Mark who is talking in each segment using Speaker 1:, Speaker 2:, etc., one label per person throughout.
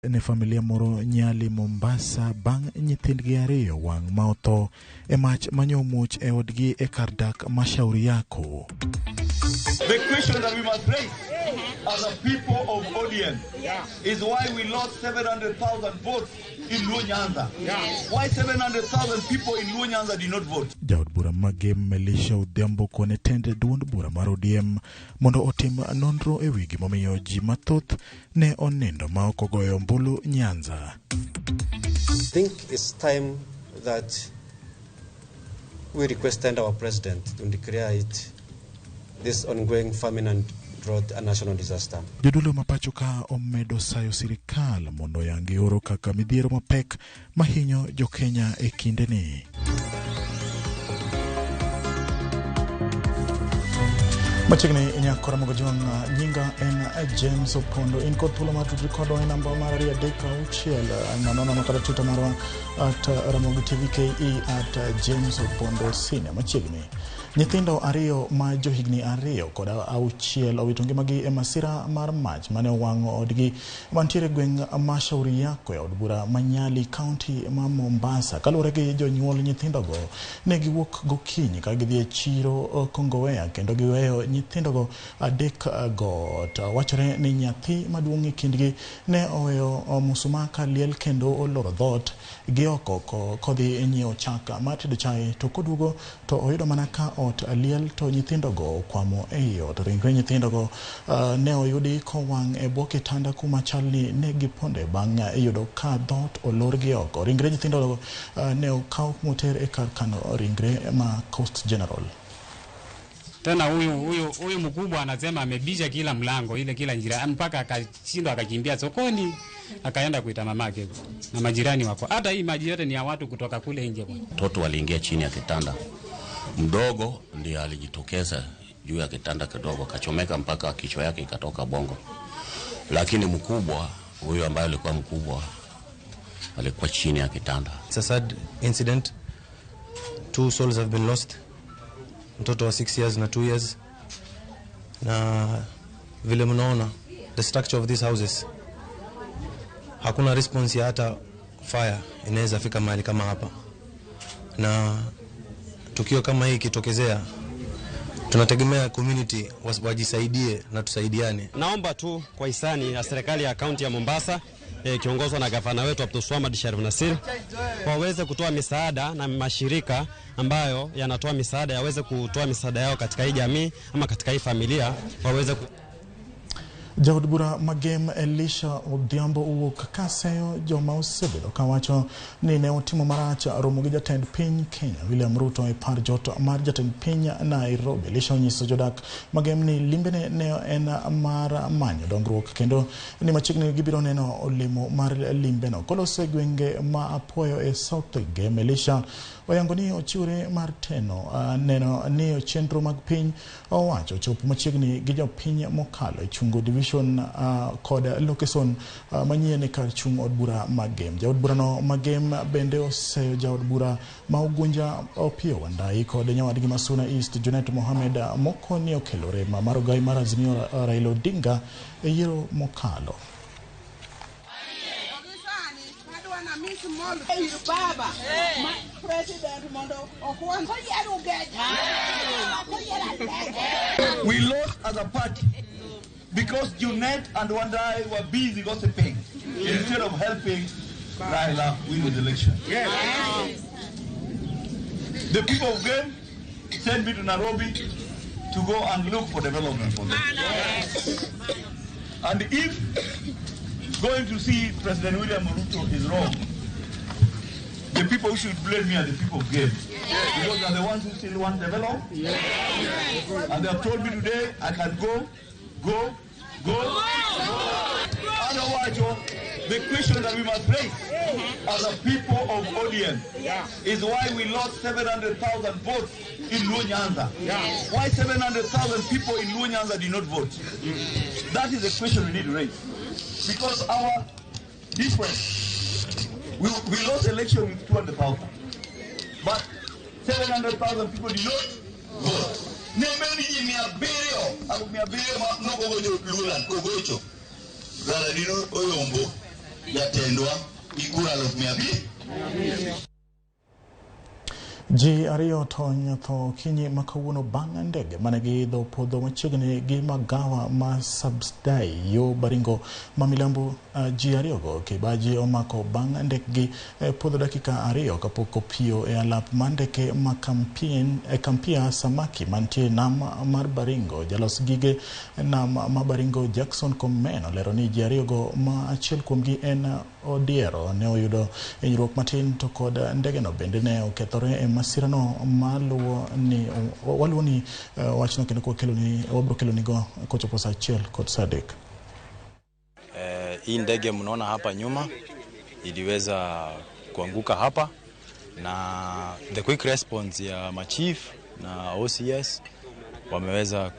Speaker 1: Ne familia moro Nyali Mombasa bang' nyithindgi ariyo wang' ma otho e mach manyomuoch e odgi e kar dak ma Shauri Yako.
Speaker 2: The question that we must raise as a people of ODM is why we lost 700,000 votes in Luo Nyanza. Why 700,000 people in Luo Nyanza did not vote?
Speaker 1: Jaod bura ma Gem Elisha Odhiambo kone tend duond bura mar ODM mondo otim nonro e wi gimomiyo ji mathoth ne onindo ma ok ogoyo ombulu Nyanza.
Speaker 3: I think it's time that we requested our president to declare it this ongoing famine and drought a national disaster.
Speaker 1: Jodolo ma pacho ka omedo sayo sirikal mondo oyang oro kaka midhiero mapek mahinyo jokenya e kindeni. Machiegni nyakora mogo jwang' nyinga en James Opondo. In kod thuolo mar tudri kodwa e namba mar 236 00 kata Twitter marwa at Ramogi TV KE at James Opondo Senior. Machiegni nyithindo ariyo ma johigni 2 kod 6 owito ngimagi e masira mar mach mane owang'o odgi mantiere gweng' ma Shauri Yako e od bura ma Nyali, kaunti ma Mombasa. Kaluwore gi jonyuol nyithindogo, ne giwuok gokinyi ka gidhi e chiro Kongowea kendo giweyo nyithindogo 3 go. To wachore ni nyathi maduong' e kindgi ne oweyo musuma ka liel kendo oloro dhoot gi oko kodhi nyiewo chak mar tedo chai, to koduogo to oyudo mana ka ot liel to nyithindogo okwamo ei ot. Ringre nyithindogo ne oyudi kowang' e bwo kitanda kuma chal ni ne giponde bang' yudo ka dhoot olor gi oko. Ringre nyithindogo ne okaw moter e kar kano ringre ma Coast General.
Speaker 4: Tena huyu mkubwa anasema amebisha kila mlango ile kila njia mpaka akashindwa, akakimbia sokoni akaenda kuita mamake na majirani wako. Hata hii maji yote ni ya watu kutoka kule nje bwana.
Speaker 5: Mtoto aliingia chini ya kitanda. Mdogo ndiye alijitokeza juu ya kitanda kidogo, akachomeka mpaka kichwa yake ikatoka bongo. Lakini mkubwa huyu ambaye alikuwa mkubwa alikuwa chini ya kitanda.
Speaker 6: It's a sad incident. 2 souls have been lost. Mtoto wa 6 years na 2 years. Na vile mnaona the structure of these houses, hakuna response ya hata fire inaweza fika mahali kama hapa. Na tukio kama hii ikitokezea, tunategemea community wajisaidie na tusaidiane.
Speaker 7: Naomba tu kwa hisani ya serikali ya kaunti ya Mombasa kiongozwa na gavana wetu Abdulswamad Sharif Nassir waweze kutoa misaada na mashirika ambayo yanatoa misaada yaweze kutoa misaada yao katika hii jamii ama katika hii familia waweze
Speaker 1: Jaod bura ma Gem Elisha Odhiambo owuok kaseyo joma osebedo kawacho ni ne otimo marach romo gi jatend piny Kenya William Ruto e par jot mar jatend piny Nairobi. Elisha onyiso jodak ma Gem ni limbene ne en mar manyo dongruok kendo ni machiegni gibiro neno olemo mar limbeno. Koloso e gwenge ma Apuoyo e South Gem, Elisha oyango ni ochiwre mar teno neno ni chenro mag piny owacho chopo machiegni gi jopiny mokalo e chungo division kod location manyien e kar chung' od bura ma Gem. Jaod burano ma Gem bende oseyo jaod bura ma Ugunja Opiyo Wandayi kod nyawadgi ma Suna East Junet Mohamed moko ni okelo rem mar ogai mar Azimio Raila Odinga e yiero mokalo.
Speaker 2: We lost as a party because Junet and Wandayi were busy gossiping instead of helping Raila win the election. Yes. The people of Gem sent me to Nairobi to go and look for development for them. Yes. And if going to see President William Ruto is wrong, the people who should blame me are the people of Gem. Because they are the ones who still want development. Yes. And they have told me today I can go, go, go, go. Otherwise, the question that we must raise as a people of ODM is why we lost 700,000 votes in Luo Nyanza. Why 700,000 people in Luo Nyanza did not vote? That is the question we need to raise. Because our difference, we lost election with 200,000. But 700,000 people did not vote. Nemeni ji 700, 700 ma nogogo Lulan kogocho. Raila dino oyombo. Jatendwa gi kura 500,000.
Speaker 1: Ji ariyo tony tho okinyi ma kawuono bang' ndege mane giidho podho machiegni gi magawa ma Sabsdai yo Baringo ma milambo. Ji ariyogo kibaji omako bang' ndekgi podho dakika 2 kapok opiyo e alap mar ndeke ma Kampia Samaki mantie nam mar Baringo. Jalos gige nam ma Baringo Jackson Komen olero ni ji ariyogo ma achiel kuomgi en Odiero ne oyudo hinyruok matin to kod ndegeno bende ne okethore e masirano maluwo ni waluwo ni wachno kendo wabiro kelonigo kochopo saa 1 kod saa 3.
Speaker 8: Hii ndege mnaona hapa nyuma iliweza kuanguka hapa, na the quick response ya machief na OCS wameweza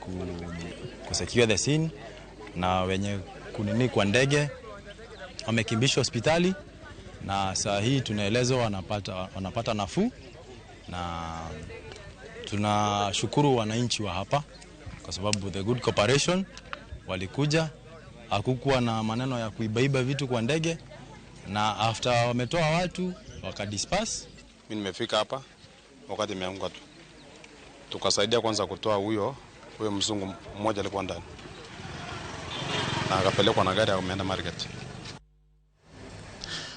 Speaker 8: kusecure the scene, na wenye kunini kwa ndege wamekimbishwa hospitali, na saa hii tunaelezwa wanapata nafuu, na tunashukuru wananchi wa hapa kwa sababu the good cooperation walikuja, hakukuwa na maneno ya kuibaiba vitu kwa ndege, na after wametoa watu wakadisperse.
Speaker 9: Mimi nimefika hapa wakati imeanguka tu, tukasaidia kwanza kutoa huyo mzungu mmoja alikuwa ndani, na akapelekwa na gari ameenda market.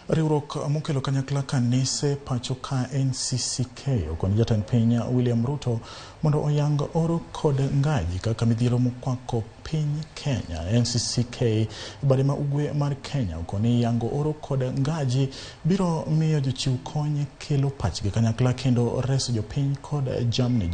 Speaker 1: Riwruok mokelo kanyakla kanise pacho ka NCCK okoni jatend piny William Ruto mondo oyang oro kod ngaji kaka midhiero mokwako piny Kenya. NCCK bade ma ugwe mar Kenya okoni yango oro kod ngaji biro miyo jochiw kony kelo pachgi kanyakla kendo reso jopiny kod jamni.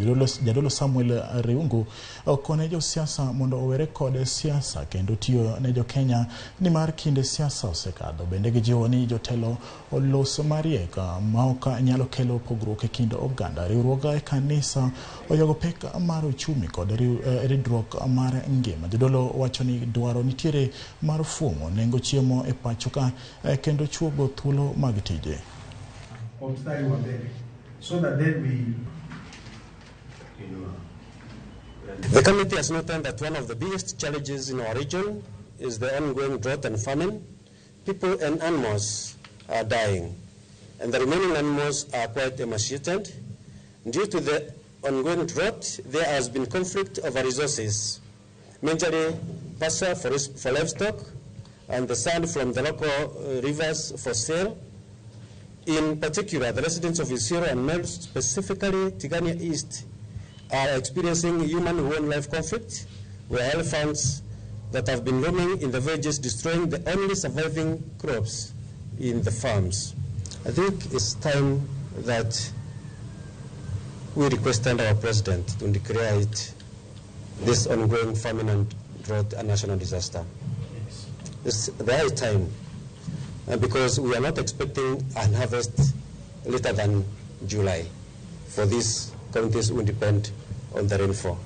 Speaker 1: Jadolo Samuel Riungu okone josiasa mondo owere kod siasa kendo tiyo ne jokenya nimar kinde siasa osekadho. Bende gijiwo ni jotelo olos mariek maok nyalo kelo pogruok e kind oganda. Riwruok e kanisa oyogo pek mar uchumi kod ridruok mar ngima. Jodolo wacho ni dwaro nitiere mar fuong'o nengo chiemo e pacho ka kendo chuogo thuolo mag tije.
Speaker 10: So that then we
Speaker 3: The committee has noted that one of the biggest challenges in our region is the ongoing drought and famine. People and animals are dying, and the remaining animals are quite emaciated. Due to the ongoing drought, there has been conflict over resources, majorly pasture for livestock and the sand from the local rivers for sale. In particular, the residents of Isiro and Meru, specifically Tigania East, are experiencing human-wildlife conflict, where elephants that have been roaming in the villages destroying the only surviving crops in the farms. I think it's time that we requested our president to declare it, this ongoing famine and drought, a national disaster. Yes. It's the high time, because we are not expecting an harvest later than July for these counties who depend on the rainfall.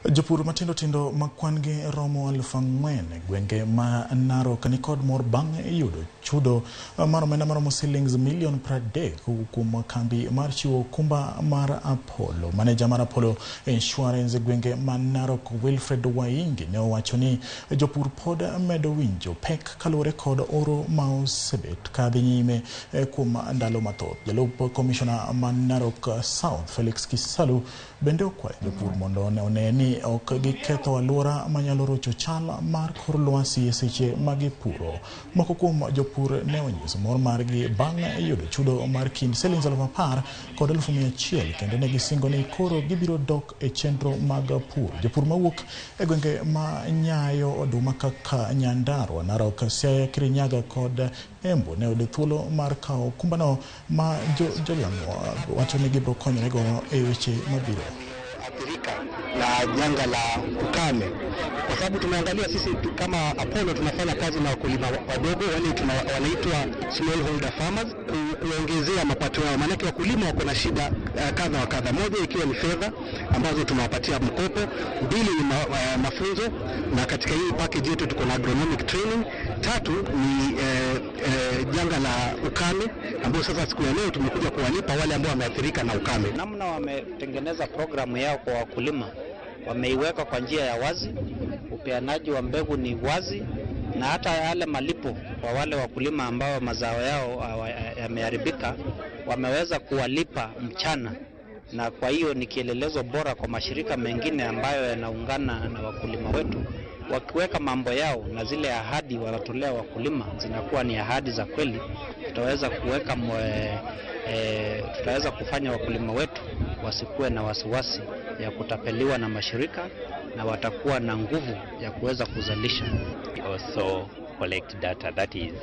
Speaker 1: Jopur matindo tindo ma kwan gi romo 4,000 gwenge ma Narok ni kod mor bang' yudo chudo mar omenda maromo silings milion 30 kuom kambi mar chiwo okumba mar Apollo. Maneja mar Apollo Insurance gwenge ma Narok Wilfred Waingi ne owacho ni jopur pod medo winjo pek kaluwore kod oro ma osebet kadhi nyime kuom ndalo mathoth. Jalup komishona ma Narok South Felix Kisalu bende okwayo jopur mondo one ni ok giketho alwora manyalo rocho chal mar kor lwasi e seche ma gipuro. Moko kuom jopur ne onyiso mor margi bang' yudo chudo mar kind silings 10,000 kod 100,000 kendo ne gisingo ni koro gibiro dok e chenro mag pur. Jopur mawuok e gwenge ma nyayo oduma kaka Nyandarua, Narok, Siaya, Kirinyaga kod Embu ne oyudo thuolo mar kawo okumbano ma jolang'o wacho ni gibiro konyorego e weche mabiro.
Speaker 11: Na janga la ukame, kwa sababu tumeangalia sisi kama Apollo tunafanya kazi na wakulima wadogo, wale wanaitwa smallholder farmers, kuongezea mapato yao. Maana wakulima wako na shida kadha wa kadha, moja ikiwa ni fedha ambazo tumewapatia mkopo, mbili ni mafunzo, na katika hii package yetu tuko na agronomic training, tatu ni janga la ukame ambao sasa siku ya leo tumekuja kuwalipa wale ambao wameathirika na ukame.
Speaker 12: Namna wametengeneza programu yao kwa wakulima, wameiweka kwa njia ya wazi, upeanaji wa mbegu ni wazi, Na hata yale malipo kwa wale wakulima ambao mazao yao yameharibika, wameweza kuwalipa mchana, na kwa hiyo ni kielelezo bora kwa mashirika mengine ambayo yanaungana na wakulima wetu. Wakiweka mambo yao na zile ahadi wanatolea wakulima zinakuwa ni ahadi za kweli, tutaweza kuweka tutaweza kufanya wakulima wetu wasikuwe na wasiwasi ya kutapeliwa na mashirika, na watakuwa na nguvu ya kuweza kuzalisha.
Speaker 10: We also collect data, that is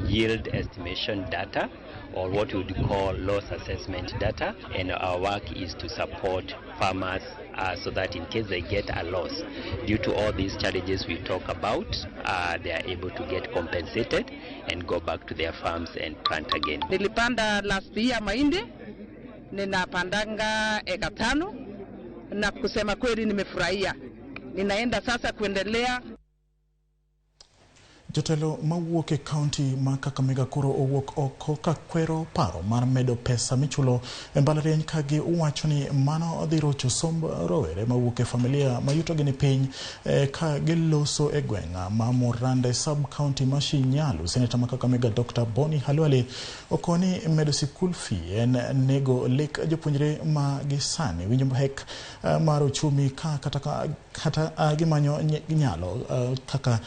Speaker 10: yield estimation data, or what we would call loss assessment data, and our work is to support farmers so that in case they get a loss due to all these challenges we talk about, they are able to get compensated and go back to their farms and plant again.
Speaker 13: Nilipanda last year mahindi, ninapandanga eka 5, na kusema kweli nimefurahia. Ninaenda sasa kuendelea.
Speaker 1: Jotelo mawuok e kaunti ma Kakamega koro owuok oko ka kwero paro mar medo pesa michulo e mbalariany ka giwacho ni mano dhi rocho somb rowere mawuok e familia ma yutogi ni piny ka giloso e gweng' ma Muranda sub county ma Shinyalu. Seneta ma Kakamega Dr. Boni Khalwale okoni medo sikul fee en nego lek jopuonjre ma gisani winjo hek mar ochumi ka kata gimanyo nyalo kaka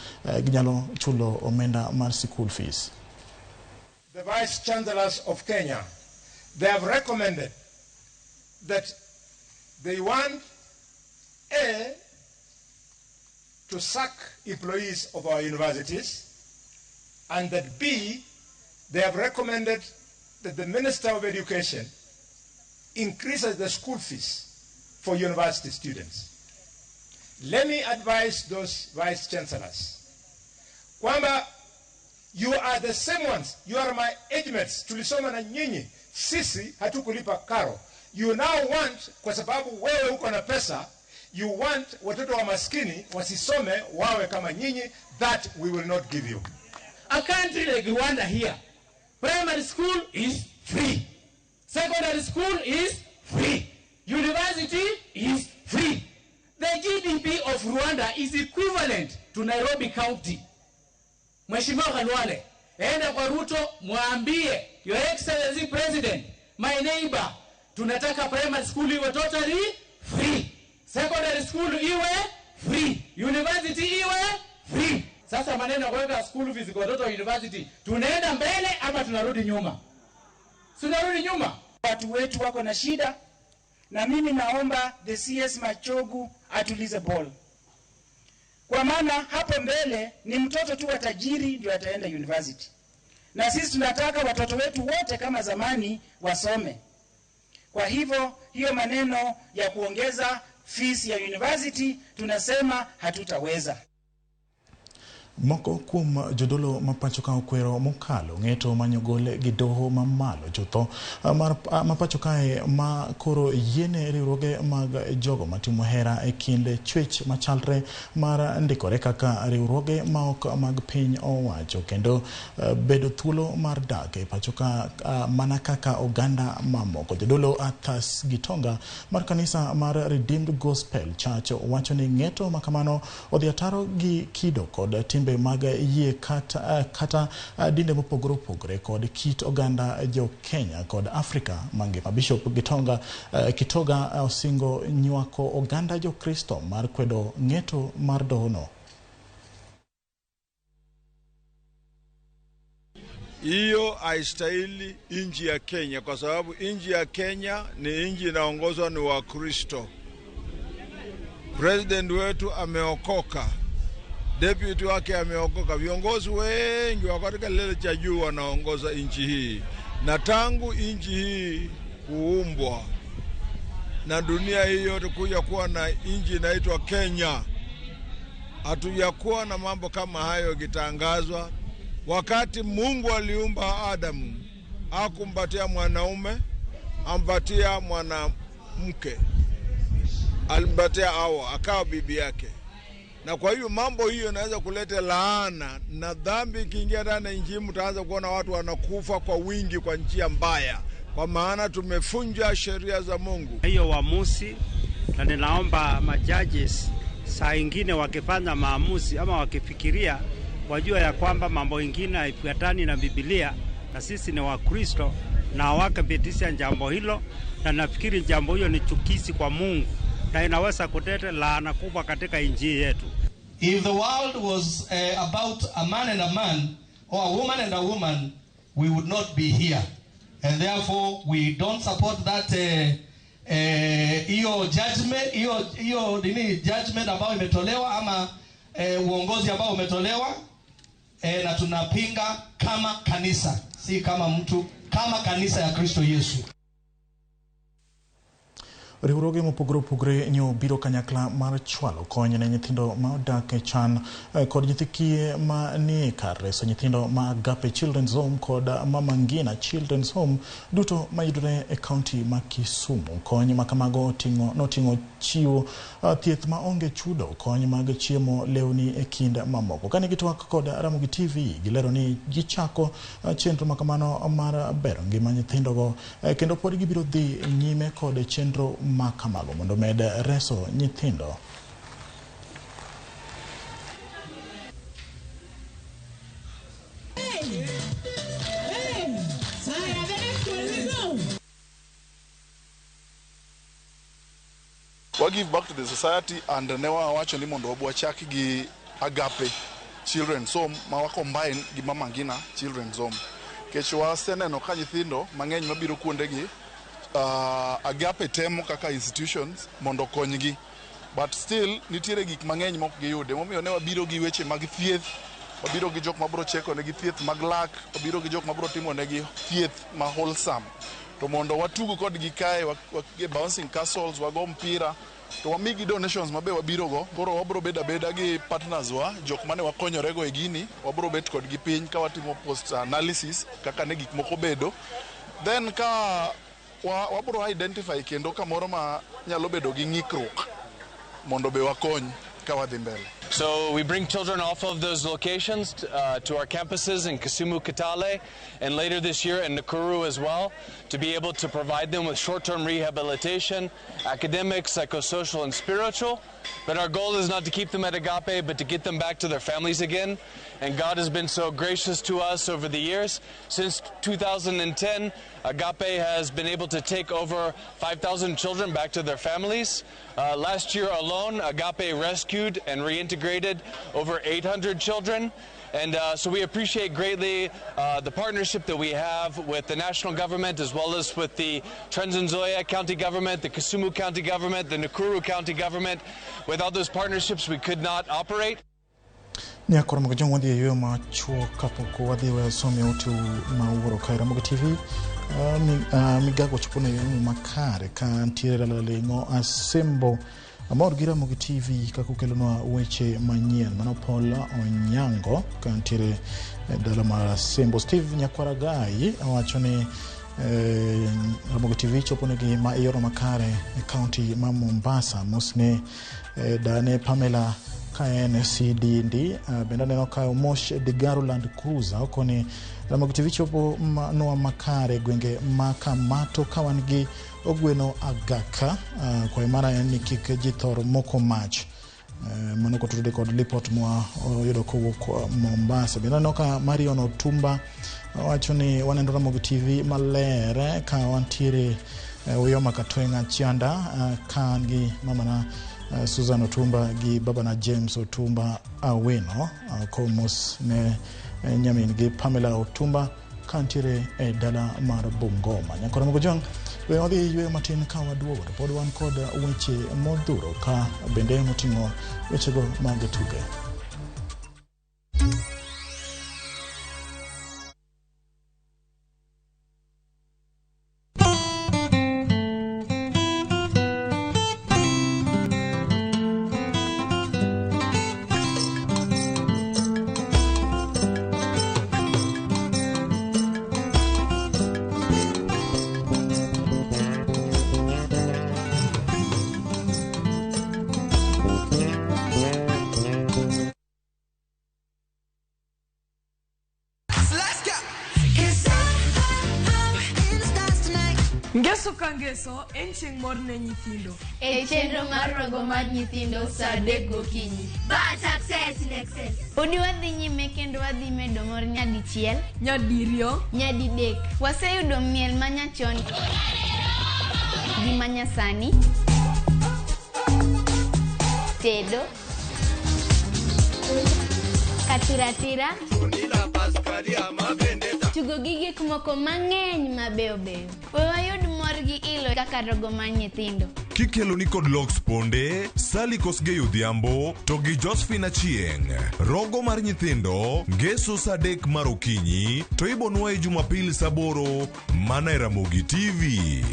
Speaker 1: ginyalo chulo omenda mar school fees.
Speaker 14: The Vice Chancellors of Kenya, they have recommended that they want A, to sack employees of our universities, and that B, they have recommended that the Minister of Education increases the school fees for university students. Let me advise those Vice Chancellors kwamba you are the same ones, you are my age mates, tulisoma na nyinyi, sisi hatukulipa karo. You now want, kwa sababu wewe uko na pesa, you want watoto wa maskini wasisome wawe kama nyinyi. That we will not give you.
Speaker 15: A country like Rwanda here, primary school is free, secondary school is free, university is free. The GDP of Rwanda is equivalent to Nairobi County. Mheshimiwa Khalwale, enda kwa Ruto mwambie, Your Excellency President, my neighbor, tunataka primary school iwe totally free, secondary school iwe free, university iwe free. Sasa maneno kuweka school fees kwa watoto wa university, tunaenda mbele ama tunarudi nyuma? Tunarudi nyuma.
Speaker 16: Watu wetu wako na shida, na mimi naomba the CS Machogu atulize ball. Kwa maana hapo mbele ni mtoto tu wa tajiri ndio ataenda university. Na sisi tunataka watoto wetu wote kama zamani wasome. Kwa hivyo hiyo maneno ya kuongeza fees ya university tunasema hatutaweza.
Speaker 1: Moko kuom jodolo ma pacho ka okwero mokalo ng'eto manyogol gi doho mamalo chutho ma pacho kae ma koro yiene riwruoge mag jogo matimo hera e kind chwech machalre mar ndikore kaka riwruoge ma ok mag piny owacho kendo bedo thuolo mar dak e pacho ka mana kaka oganda mamoko. Jodolo Athas Gitonga mar kanisa mar Redeemed Gospel Church wacho ni ng'eto makamano odhi ataro gi kido kod timbe mag yie kata dinde mopogore opogore kod kit oganda jo Kenya kod Afrika mangima. Bishop Gitonga Kitoga osingo nywako oganda jo Kristo mar kwedo ng'eto mar dohono.
Speaker 17: Hiyo haistahili nchi ya Kenya, kwa sababu nchi ya Kenya ni nchi inaongozwa ni Wakristo. President wetu ameokoka, deputy wake ameokoka, viongozi wengi wako katika kilele cha juu wanaongoza nchi hii. Na tangu nchi hii kuumbwa na dunia hii yote kuja kuwa na nchi inaitwa Kenya, hatujakuwa na mambo kama hayo yakitangazwa. Wakati Mungu aliumba Adamu, hakumpatia mwanaume, ampatia mwanamke. Alimpatia Hawa, akawa bibi yake. Na kwa hiyo mambo hiyo inaweza kuleta laana na dhambi. Ikiingia ndani ya nchi, mtaanza kuona watu wanakufa kwa wingi kwa njia mbaya, kwa maana tumefunja sheria za Mungu.
Speaker 12: Hiyo uamuzi, na ninaomba majudges saa ingine wakifanya maamuzi ama wakifikiria
Speaker 18: Wajua ya kwamba mambo ingine haifuatani na Biblia, na sisi ni Wakristo na hawakapitisha jambo hilo, na nafikiri jambo hiyo ni chukizi kwa Mungu na inaweza kuleta laana kubwa katika nchi yetu.
Speaker 19: If the world was about a man and a man, or a woman and a woman, we would not be here. And therefore, we don't support that hiyo judgment, hiyo nini judgment ambayo imetolewa ama uongozi ambao umetolewa, na tunapinga kama kanisa, si kama mtu, kama kanisa ya Kristo Yesu.
Speaker 1: Riwruoge mopogore opogore nyo biro kanyakla mar chwalo kony ne nyithindo ma odak e chan kod nyithi kiye ma nie kar reso nyithindo ma Agape Children's Home kod Mama Ngina Children's Home duto mayudore e kaunti ma Kisumu. Kony ma kamago noting'o chiwo thieth ma onge chudo, kony mag chiemo, lewni e kind mamoko. Kane gitwak kod Ramogi TV, gilero ni gichako chenro ma kamano mar bero ngima nyithindogo, kendo pod gibiro dhi nyime kod chenro ma kamago mondo med reso nyithindo.
Speaker 20: Wa give back to the society and ne wawacho ni mondo wachak gi Agape Children's Home ma wa combine gi Mama Ngina Children's Home. Nikech waseneno ka nyithindo mang'eny mabiro kuondegi, Agape temo kaka institutions mondo okonygi, but still nitiere gik mang'eny mok giyude. Momiyo ne wabiro gi weche mag thieth, wabiro gi jok mabiro cheko negi thieth mag lak, wabiro gi jok mabiro timo negi thieth ma wholesome. To mondo watug kodgi kae, bouncing castles, wago mpira, to wamigi donations mabe wabiro go. Koro wabiro bedo abeda gi partners wa, jok mane wakonyorego e gini, wabiro bet kodgi piny ka watimo post analysis kaka ne gik moko bedo. Then ka wabiro identify kendo kamoro ma nyalo bedo gi ng'ikruok mondo be wakony ka wadhi mbele.
Speaker 21: So we bring children off of those locations to our campuses in Kisumu, Kitale, and later this year in Nakuru as well, to be able to provide them with short-term rehabilitation, academic, psychosocial, and spiritual. But our goal is not to keep them at Agape, but to get them back to their families again. And God has been so gracious to us over the years. Since 2010, Agape has been able to take over 5,000 children back to their families. Last year alone, Agape rescued and reintegrated over 800 children. And so we appreciate greatly the partnership that we have with the national government, as well as with the Trans Nzoia County government, the Kisumu County government, the Nakuru County government. Without those partnerships, we could not operate.
Speaker 1: Nyakoro mag jong wadhi e yueyo machuok kapok wadhi weyo somo e ute ma wuoro kae Ramogi TV. Migago chopo ne yueyo makare ka ntiere dala ling'o Asembo. Amor gi Ramogi TV kaka okelonwa weche manyien. Mano Paul Onyango ka ntiere dala mar Asembo. Steve Nyakwaragai owacho ni Ramogi TV chopo negi ma e yorno makare e kaunti ma Mombasa. Mosne dane Pamela ka en CDD. Bende aneno ka Omosh Digaru Land Cruiser okoni Ramogi TV chopo nwa makare gwenge ma Kamato ka wan gi Ogweno Agaka. Kwa imara en ni kik ji thor moko mach. Mano kotudore kod lipot mwa oyudo kowuok Mombasa. Bende aneno ka Marion Otumba owacho ni waneno Ramogi TV maler ka wantiere Uyoma Katwenga Chianda ka an gi mamana Susan Otumba gi babana James Otumba Awino komos ne nyamin gi Pamela Otumba kantiere e dala mar Bungoma. Nyakoro Ramogi Jwang' we wadhi yweyo matin ka waduogo to pod wan kod weche modhuro ka bende moting'o wechego mag tuke.
Speaker 22: Thank you.
Speaker 4: Ngeso ka ngeso en chieng' mor ne nyithindo.
Speaker 22: E chenro mar rogo mar nyithindo saa 3 gokinyi.
Speaker 23: Bad success in excess.
Speaker 22: Podi wadhi nyime kendo wadhi medo mor nyadichiel,
Speaker 4: nyadiriyo,
Speaker 22: nyadidek. Waseyudo miel manyachon gi manyasani, tedo, katiratira, tugo gi gik moko mang'eny mabeyo beyo. We wayud mor gi ilo kaka rogo mar nyithindo.
Speaker 24: Kikelo ni kod Lox Ponde, Sally Kosgei Odhiambo to gi Josephine Achieng'. Rogo mar nyithindo ngeso saa 3 mar okinyi to ibonwaye Jumapil saa 8 mana e Ramogi TV.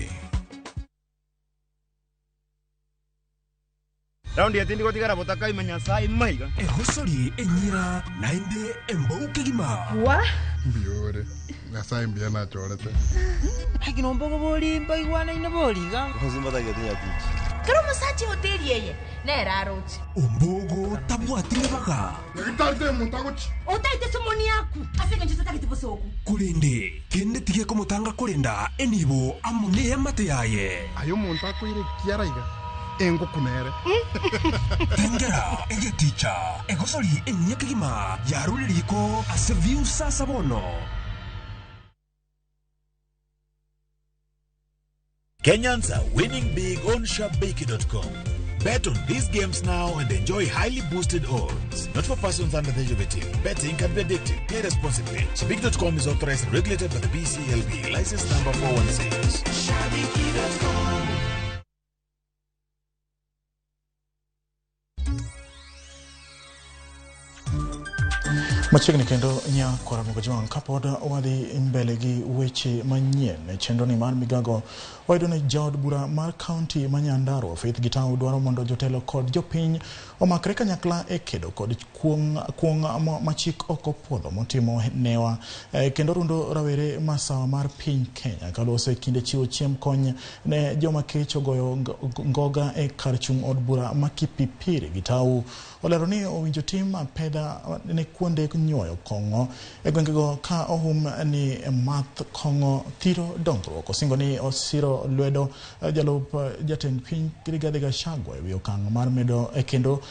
Speaker 25: Raundi etindi gotigara botaka imenya sai maiga.
Speaker 26: Ehosori enyira naende embouke gima.
Speaker 27: Wa?
Speaker 28: Mbiore. Nyasaye mbia nachorete.
Speaker 29: Agino mbogo boli mbaigwana ina boliga.
Speaker 25: Hozimba getinya tich.
Speaker 27: Kero musachi hoteli yeye. Nera arochi.
Speaker 26: Ombogo tabwatire baga.
Speaker 28: Ngitarite muntagochi.
Speaker 27: Otaite somoni yaku. Asenge nchita kitibosoku.
Speaker 26: Kulinde kende tige komutanga kulinda enibo amune amate yaye.
Speaker 28: Ayo muntakoire kiaraiga. Engo kunere.
Speaker 26: Tengera egeticha egosori enyekigima yaruririko ase view sasa bono.
Speaker 30: Kenyans are winning big on Shabiki.com. Bet on these games now and enjoy highly boosted odds. Not for persons under the age of 18. Betting can be addictive. Play responsibly. Shabiki.com is authorized and regulated by the BCLB. License number 416.
Speaker 31: Shabiki.com.
Speaker 1: Machiegni kendo nyakwara Mogajwang' kapod wadhi mbele gi weche manyien e chenro ni mar migago, wayudo ni jaod bura mar kaunti ma Nyandarua Faith Gitau dwaro mondo jotelo kod jopiny omakre kanyakla e kedo kod kuong' ma chik ok opuodho motimo newa kendo rundo rawere masawa mar piny Kenya kaluwore kinde chiwo chiemb kony ne joma kech ogoyo ngoga e kar chung' od bura ma Kipipiri. Gitau olero ni owinjo tim apedha ne kuonde nyuoyo kong'o e gwengego ka ohum ni math kong'o thiro dongruok. Osingo ni osiro lwedo jalup jatend piny Rigathi Gachagua ewi okang' mar medo kendo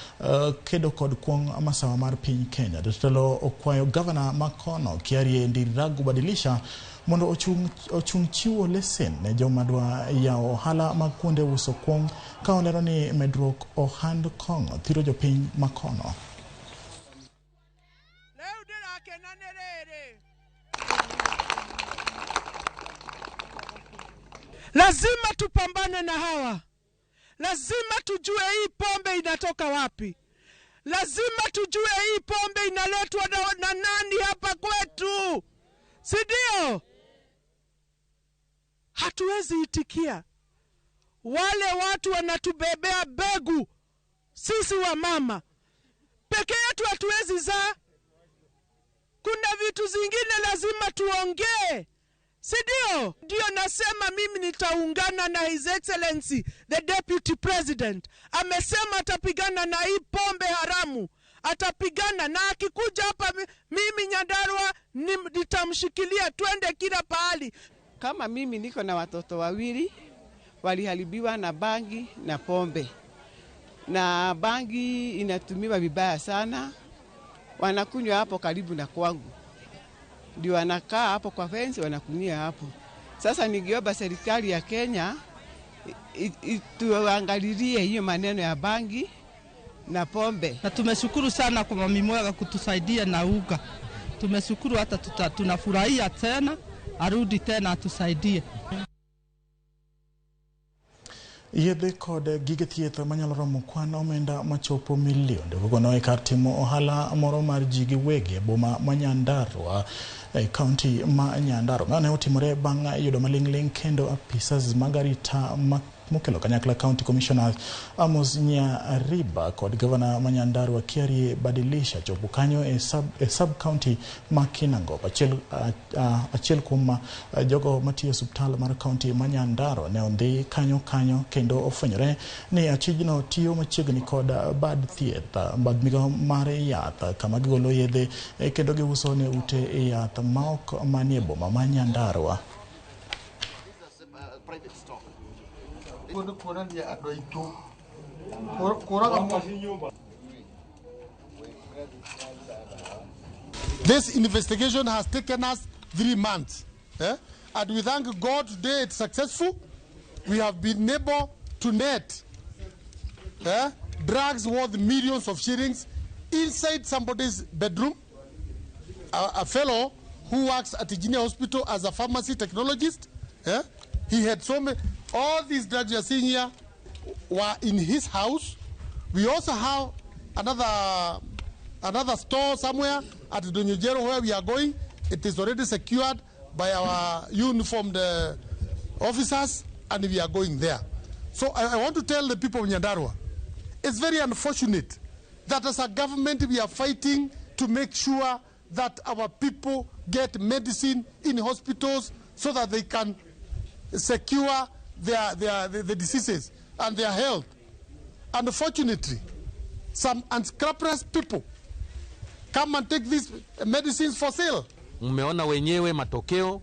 Speaker 1: kedo kod kuong' masawa mar piny Kenya. Jatelo okwayo gavana makono Kiarie Ndiragu Badilisha mondo ochung' chiwo lesen ne joma dwa yawo ohala mag kuonde uso kuong' ka olero ni medruok ohand kong'o thiro jopiny makono.
Speaker 32: Lazima tupambane na hawa. Lazima tujue hii pombe inatoka wapi. Lazima tujue hii pombe inaletwa na nani hapa kwetu. Si ndio? Hatuwezi itikia. Wale watu wanatubebea begu. Sisi wa mama. Peke yetu hatuwezi zaa. Kuna vitu zingine lazima tuongee. Si ndio? Ndio nasema mimi nitaungana na His Excellency the Deputy President. Amesema atapigana na hii pombe haramu. Atapigana na akikuja hapa mimi Nyandarua nitamshikilia twende kila pahali.
Speaker 33: Kama mimi niko na watoto wawili waliharibiwa na bangi na pombe. Na bangi inatumiwa vibaya sana. Wanakunywa hapo karibu na kwangu. Ndio wanakaa hapo kwa fence wanakunyia hapo. Sasa ningeomba serikali ya Kenya ituangalilie hiyo maneno ya bangi na pombe.
Speaker 34: Na tumeshukuru sana kwa Mami Mwega kutusaidia na uga. Tumeshukuru hata tunafurahia tena, arudi tena atusaidie.
Speaker 1: Yedhe kod gige thieth manyalo romo kwan omenda machopo milionde gogono e kar timo ohala moro mar ji giwegi e boma ma Nyandarua e kaunti ma Nyandarua. Mano ne otimore bang' yudo maling'ling' kendo apisas mag arita mokelo kanyakla County Commissioner Amos Nyariba kod Gavana ma Nyandarua Kiarie Badilisha chopo kanyo e sub county ma Kinangop. Achiel kuom jogo matiyo osiptal mar county ma Nyandarua ne ondhi kanyo kendo ofwenyore ni achijno tiyo machiegni kod bad thieth bad migawo mar yath kama gigolo yedhe kendo giuso ne ute yath maok manie boma ma Nyandarua.
Speaker 28: Nĩ kuonania andũ aitũ kũraga. This investigation has taken us 3 months. And we thank God today it's successful. We have been able to net drugs worth millions of shillings inside somebody's bedroom. A fellow who works at Virginia Hospital as a pharmacy technologist. He had so many. All these drugs you are seeing here were in his house. We also have another store somewhere at Donyojero where we are going. It is already secured by our uniformed officers, and we are going there. So I want to tell the people of Nyandarua, it's very unfortunate that as a government we are fighting to make sure that our people get medicine in hospitals so that they can secure the diseases and their health. Unfortunately, some unscrupulous people come and take these medicines for sale.
Speaker 2: Mmeona wenyewe matokeo,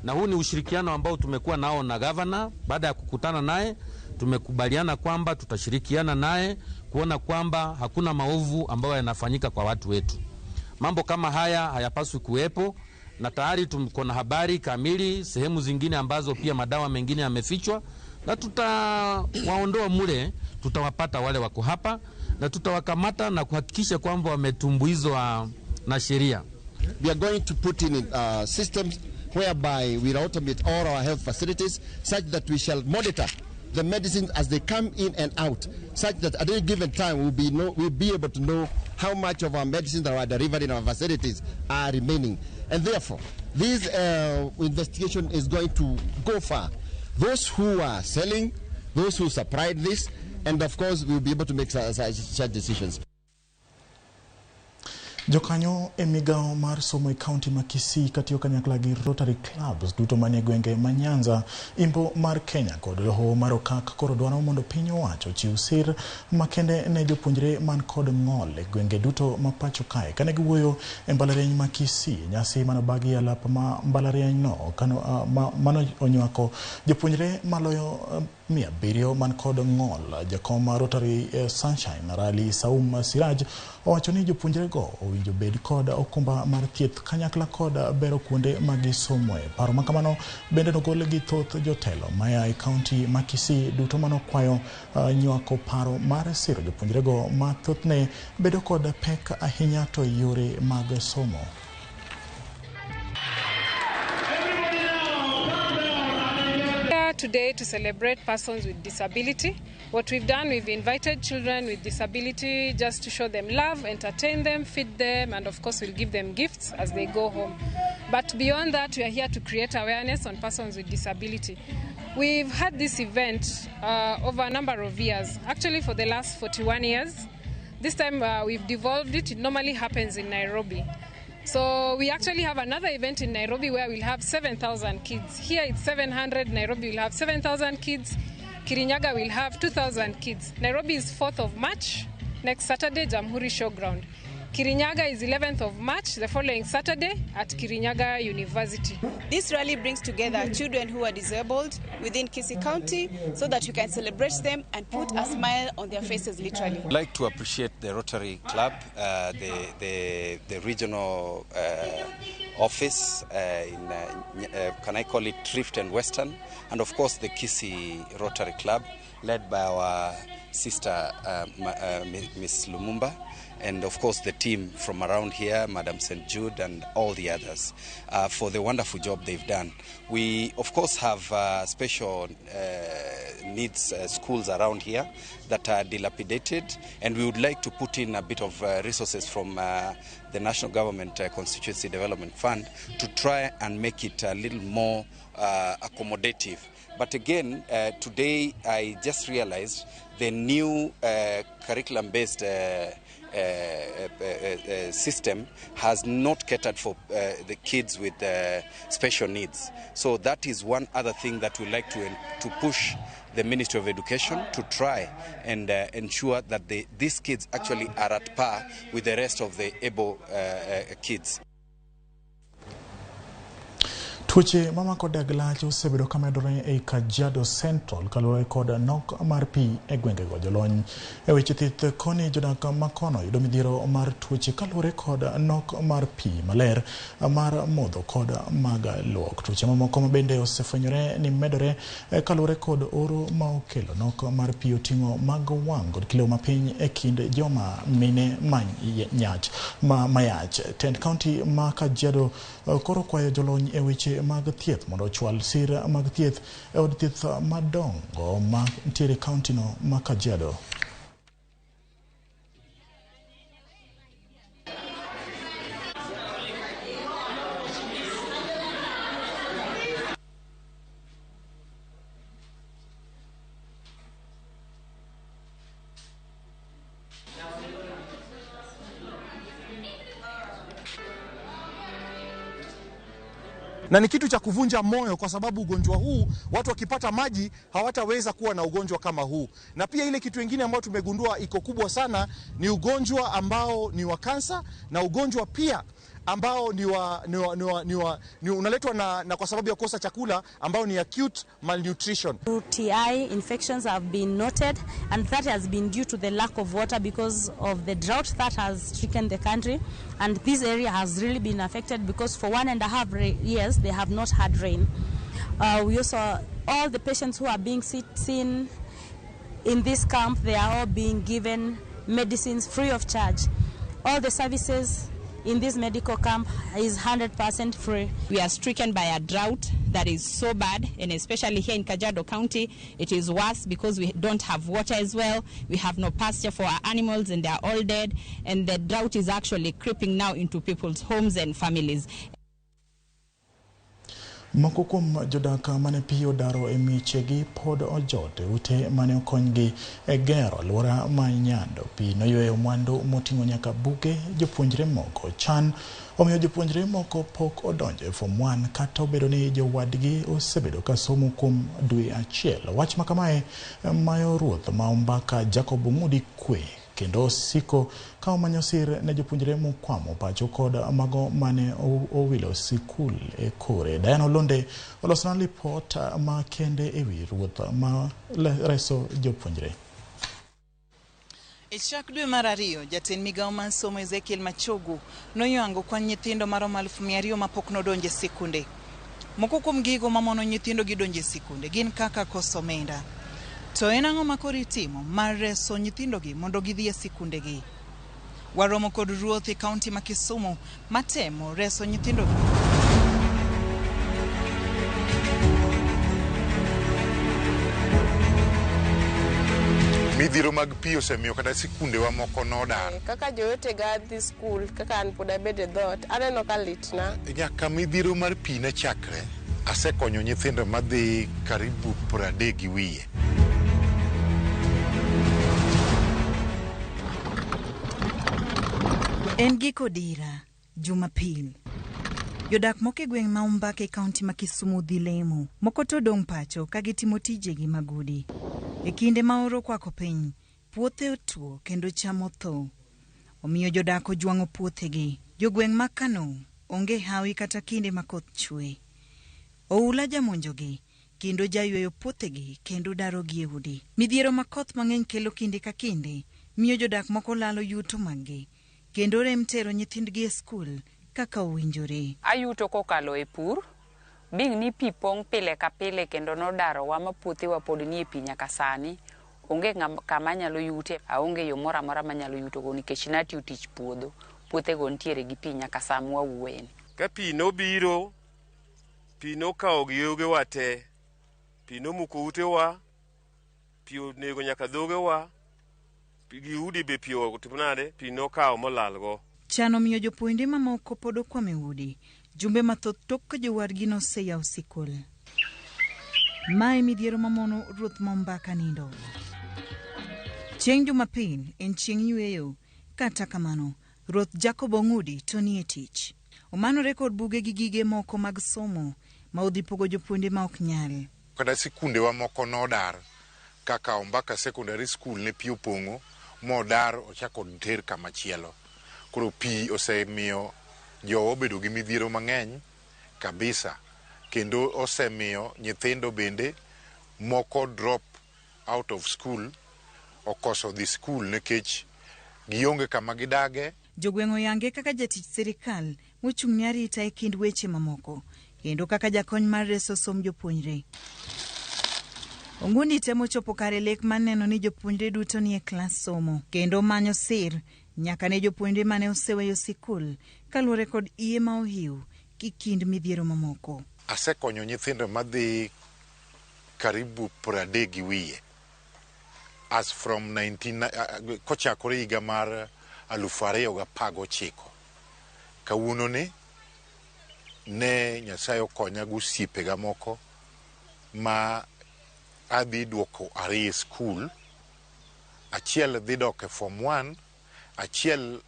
Speaker 2: na huu ni ushirikiano ambao tumekuwa nao na gavana. Baada ya kukutana naye, tumekubaliana kwamba tutashirikiana naye kuona kwamba hakuna maovu ambayo yanafanyika kwa watu wetu. Mambo kama haya hayapaswi kuwepo, na tayari tuko na habari kamili sehemu zingine ambazo pia madawa mengine yamefichwa, na tutawaondoa mule, tutawapata wale wako hapa na tutawakamata na kuhakikisha kwamba wametumbuizwa na sheria.
Speaker 3: We are going to put in systems whereby we will automate all our health facilities such that we shall monitor the medicines as they come in and out, such that at any given time we'll be able to know how much of our medicines that are delivered in our facilities are remaining. And therefore, this investigation is going to go far. Those who are selling, those who supplied this, and of course we'll be able to make such decisions.
Speaker 1: Jokanyo e migao mar somo e kaunti ma Kisii katiyo kanyakla gi Rotary Clubs duto manie gwenge ma Nyanza, Imbo mar Kenya kod Doho mar Okak koro dwaro mondo piny owacho ochiw sir makende ne jopuonjre man kod ng'ol e gwenge duto ma pacho kae. Kane giwuoyo e mbalariany ma Kisii, nyasi manobagi e alap ma mbalariany no mano onywako jopuonjre maloyo 700 man kod ng'ol. Jakom mar Rotary Sunshine Rally Saum Siraj owacho ni jopuonjrego owinjo bed kod okumba mar thieth kanyakla kod bero kuonde ma gisomoe. Paro ma kamano bende nogol gi thoth jotelo maya e kaunti ma Kisii duto manokwayo nywako paro mar siro jopuonjrego ma thothne bedo kod pek ahinya to yore mag somo.
Speaker 5: Today to celebrate persons with disability. What we've done, we've invited children with disability just to show them love, entertain them, feed them, and of course we'll give them gifts as they go home. But beyond that, we are here to create awareness on persons with disability. We've had this event over a number of years, actually for the last 41 years. This time we've devolved it. It normally happens in Nairobi. So we actually have another event in Nairobi where we'll have 7,000 kids. Here it's 700, Nairobi will have 7,000 kids, Kirinyaga will have 2,000 kids. Nairobi is 4th of March, next Saturday, Jamhuri Showground. Kirinyaga is 11th of March, the following Saturday, at Kirinyaga University.
Speaker 6: This rally brings together children who are disabled within Kisii County so that we can celebrate them and put a smile on their faces, literally.
Speaker 7: I'd like to appreciate the Rotary Club, the regional office in, can I call it Rift and Western, and of course the Kisii Rotary Club, led by our sister, Miss Lumumba, and of course the team from around here, Madam St. Jude and all the others, for the wonderful job they've done. We of course have special needs schools around here that are dilapidated, and we would like to put in a bit of resources from the National Government Constituency Development Fund to try and make it a little more accommodative. But again, today I just realized the new curriculum-based system has not catered for the kids with special needs. So that is one other thing that we like to push the Ministry of Education to try and ensure that these kids actually are at par with the rest of the able kids.
Speaker 1: Tuoche mamako dag lach osebedo kamedore ei Kajiado Central kaluwore kod nok mar pi e gwengego. Jolony e weche thieth koni jodak makono yudo midhiero mar tuoche kaluwore kod nok mar pi maler mar modho kod mag luok. Tuoche mamoko mabende osefwenyore ni medore kaluwore kod oro ma okelo nok mar pi oting'o mag wang' kod kilo mapiny e kind joma mine ma nyach ma mayach. Tend kaunti ma Kajiado koro kwayo jolony e weche mag thieth mondo ochwal sir mag thieth e od thieth madongo ma ntiere e kaunti no ma Kajiado.
Speaker 8: Na ni kitu cha kuvunja moyo kwa sababu ugonjwa huu watu wakipata maji hawataweza kuwa na ugonjwa kama huu. Na pia ile kitu ingine ambayo tumegundua iko kubwa sana ni ugonjwa ambao ni wa kansa na ugonjwa pia ambao ni wa, ni wa, ni wa, ni wa, ni unaletwa na kwa sababu ya kukosa chakula ambao ni acute malnutrition.
Speaker 9: UTI infections have been noted, and that has been due to the lack of water because of the drought that has stricken the country. And this area has really been affected because for 1.5 years they have not had rain. We also, all the patients who are being seen in this camp, they are all being given medicines free of charge. All the services in this medical camp is 100% free.
Speaker 10: We are stricken by a drought that is so bad, and especially here in Kajiado County, it is worse because we don't have water as well. We have no pasture for our animals and they are all dead, and the drought is actually creeping now into people's homes and families.
Speaker 1: Moko kuom jodak mane pi odaro e miechegi pod ojot e ute mane okonygi e gero alwora ma Nyando. Pi noyweyo mwandu moting'o nyaka buge jopuonjre moko. Chan omiyo jopuonjre moko pok odonjo e form 1 kata obedo ni jowadgi osebedo ka somo kuom dwe achiel. Wach ma kamae mayo ruoth ma Ombaka Jacob Ong'udi kwe kendo siko ka omanyo sir ne jopuonjre mokwamo pacho kod mago mane owilo sikul e kore. Diana Olonde olosona lipot ma kende ewi ruoth ma reso jopuonjre.
Speaker 11: E chak dwe mar ariyo, jatend migawo mar somo Ezekiel Machogu noyango kwan nyithindo maromo 200,000 mapok nodonjo e sikunde. Moko kuom gigo mamono nyithindo gi donjo e sikunde gin kaka koso omenda. To en ang'o ma koro itimo mar reso nyithindogi mondo gidhi e sikundegi? Waromo kod ruoth e kaunti ma Kisumu matemo reso nyithindogi.
Speaker 12: Midhiero mag pi osemiyo kata sikundewa moko nodar.
Speaker 13: Kaka jowetega dhi skul, kaka an pod abedo e dhoot, aneno ka litna.
Speaker 12: Nyaka midhiero mar pi ne chakre, asekonyo nyithindo madhi karibu 30 gi wiye.
Speaker 11: En giko dira, Jumapil. Jodak moko e gweng' ma Ombaka e kaunti ma Kisumu dhi lemo, moko to dong' pacho ka gitimo tijegi mag udi. E kinde ma oro okwako piny, puothe otuo kendo cham otho. Omiyo jodak ojwang'o puothegi. Jogweng' ma Kano onge hawi kata kinde ma koth chwe. Oula jamonjogi kendo jayweyo puothegi kendo darogi e udi. Midhiero ma koth mang'eny kelo kinde ka kinde miyo jodak moko lalo yuto maggi kendo rem tero nyithindgi e skul kaka owinjore.
Speaker 14: Ayuto kokalo e pur, bing ni pi pong' pile ka pile kendo nodarowa ma puothewa pod nie pi nyaka sani. Onge kama anyalo yute, aonge yo moro amora manyalo yutogo nikech natiyo tich puodho. Puothego nitiere gi pi nyaka sa mwawuoyeni.
Speaker 15: Ka pi nobiro, pi nokawo giogewa te, pi nomuko utewa, pi onego nyaka dhogewa, gi udi be pi otimo nade, pi nokawo molalgo.
Speaker 11: Chan omiyo jopuonjre mamoko pod okwamo e udi jumbe mathoth tok ka jowadgi noseyawo sikul. Mae midhiero mamono ruoth ma Ombaka nindo. Chieng' Jumapil en chieng' yweyo, kata kamano ruoth Jacob Ong'udi to nie tich. Omanore kod buge gi gige moko mag somo ma odhi pogo jopuonjre ma ok nyal.
Speaker 12: Kata sikundewa moko nodar kaka Ombaka Secondary School ne pi opong'o modar ochako ter kama chielo. Koro pi osemiyo jowa obedo gi midhiero mang'eny kabisa. Kendo osemiyo nyithindo bende moko drop out of school, okoso dhi school nikech gionge kama gidage.
Speaker 11: Jogweng' oyange kaka jatich sirikal mochung' ne arita e kind weche mamoko kendo kaka jakony mar reso somb jopuonjre. Ong'undi temo chopo kare lek mar neno ni jopuonjre duto nie klas somo kendo manyo sir nyaka ne jopuonjre mane oseweyo sikul kaluwore kod iye ma ohiw gi kind midhiero mamoko.
Speaker 12: Asekonyo nyithindo madhi karibu 30 gi wiye as from 19 kochakore higa mar 2019. Kawuono ni ne Nyasaye okonya gi osiepega moko ma adhi duoko ariyo e skul. Achiel dhi dok e form 1, achiel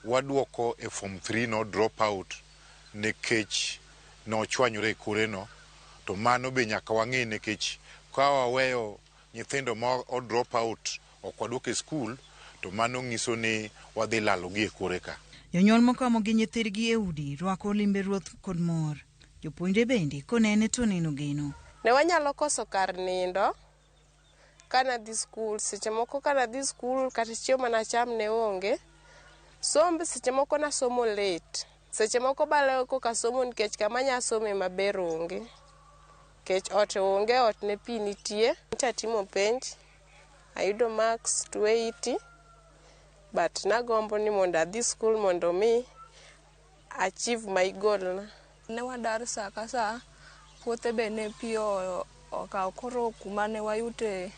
Speaker 12: waduoko e form 3, no drop out nikech nochwanyore e kore no. To mano be nyaka wang'e, nikech ka waweyo nyithindo ma o drop out, ok waduoko e skul, to mano nyiso ni wadhi lalogi e kore ka.
Speaker 11: Jonyuol mokamo gi nyithindgi e udi rwako limbe ruoth kod mor. Jopuonjre bende konene to neno geno.
Speaker 13: Ne wanyalo koso kar nindo kanadhi skul. Seche moko kanadhi skul, kata chiemo manacham ne onge. Somb seche moko nasomo late. Seche moko balewo koka somo nikech kama anya some maber onge. Nikech ot onge, ot ne pi nitie. Nyocha atimo penj, ayudo marks 280, but nagombo ni mondo adhi skul mondo mi achieve my goal na.
Speaker 4: Ne wadar sa ka sa, puothe be ne pi okawo, koro kuma ne wayute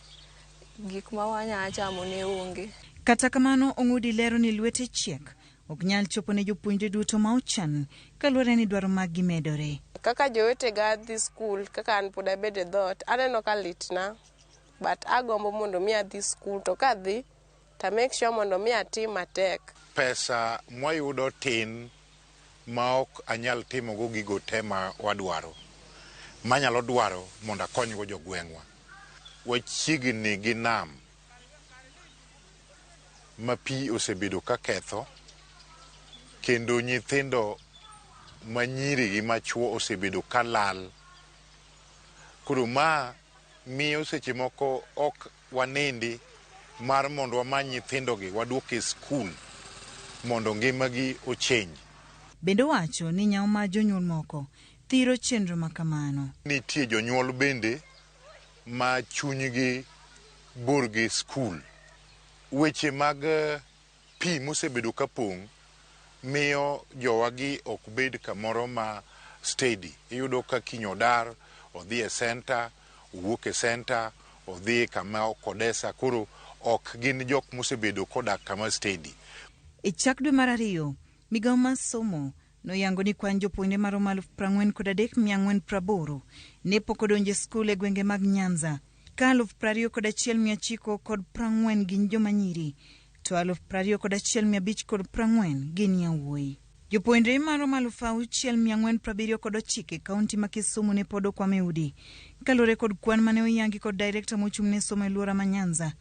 Speaker 4: gik ma wanya chamo ne onge.
Speaker 11: Kata kamano, Ong'udi lero ni lwete chiek ok nyal chopo ne jopuonjre duto ma ochan kaluwore ni dwaro mag gi medore.
Speaker 13: Kaka jowetega dhi skul, kaka an pod abedo e dhoot, aneno ka litna, but agombo mondo mi adhi skul, to kadhi to make sure mondo mi atim matek.
Speaker 12: Pesa mwayudo tin ma ok anyal timogo gigo te ma wadwaro, manyalo dwaro mondo akonygo jogweng'wa. Wachiegni gi nam ma pi osebedo ka ketho, kendo nyithindo manyiri gi machuo osebedo ka lal. Koro ma miyo seche moko ok wanindi mar mondo wamany nyithindogi waduok e skul mondo ngimagi ochenj.
Speaker 11: Bende owacho ni nyawo mar jonyuol moko thiro chenro ma kamano.
Speaker 12: Nitie jonyuol bende ma chunygi bor gi skul. Weche mag pi mosebedo ka pong' miyo jowagi ok bed kamoro ma steady. Iyudo ka kiny odar, odhi e center, owuok e center, odhi kama ok odesa. Koro ok gin jok mosebedo kodak kama steady.
Speaker 11: E chak dwe mar ariyo, migawo mar somo noyango ni kwan jopuonjre maromo 43,480 ne pok odonjo e skul e gwenge mag Nyanza, ka 21,940 gin joma nyiri to 21,540 gin yawuoyi. Jopuonjre maromo 6,479 e kaunti ma Kisumu ne pod okwamo e udi kaluwore kod kwan mane oyangi kod direkta mochung' ne somo e alwora ma Nyanza.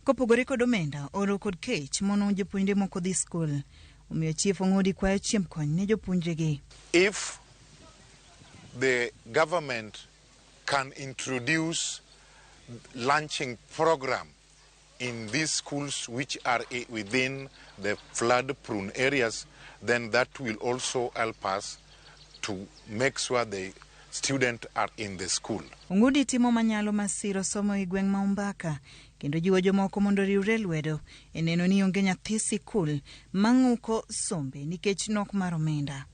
Speaker 11: Kopogore kod omenda, oro kod kech mono jopuonjre moko dhi skul. Omiyo Chief Ong'udi kwayo chiemb kony ne jopuonjregi.
Speaker 12: If the government can introduce lunching program in these schools which are within the flood prone areas, then that will also help us to make sure the students are in the school.
Speaker 11: Ong'udi timo manyalo mar siro somo e gweng' ma Ombaka kendo jiwo jomoko mondo oriwre lwedo e neno ni onge nyathi sikul mang'uko sombe nikech nok mar omenda.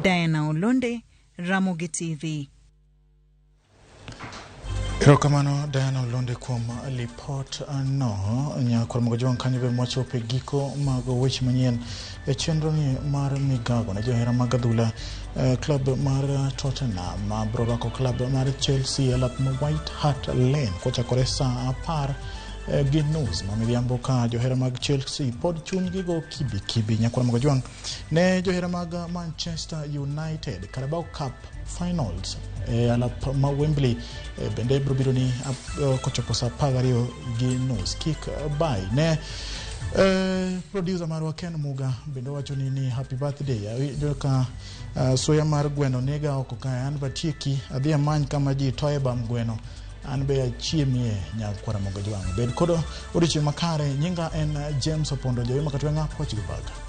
Speaker 11: Diana Olonde, Ramogi TV.
Speaker 1: Erokamano Diana Olonde kuom lipot no. Nyakwar Mogo kanyo be mwachopo e giko mag weche manyien e chenro ni mar migago ne johera mag adhula. Club mar Tottenham biro rwako club mar Chelsea e lap ma White Hart Lane kochakore saa 10:30 ma midhiambo, ka johera mag Chelsea pod chunygi go kibi kibi. Nyakwar Mogo ne johera mag Manchester United, Carabao Cup finals e alap ma Wembley bende biro biro ni kochopo saa 12:30. Kik bai ne producer marwa Ken Muga bende wacho ni happy birthday. Awinjo ka Suya mar gweno nega oko kae, an batieki adhi amany kama ji toye bam gweno, an be achiemie nyakwara Ramogi Jwang'. Bed kod odiochieng' makare. Nyinga en James Opondo Jawema Katweng'a, Poch gi Baga.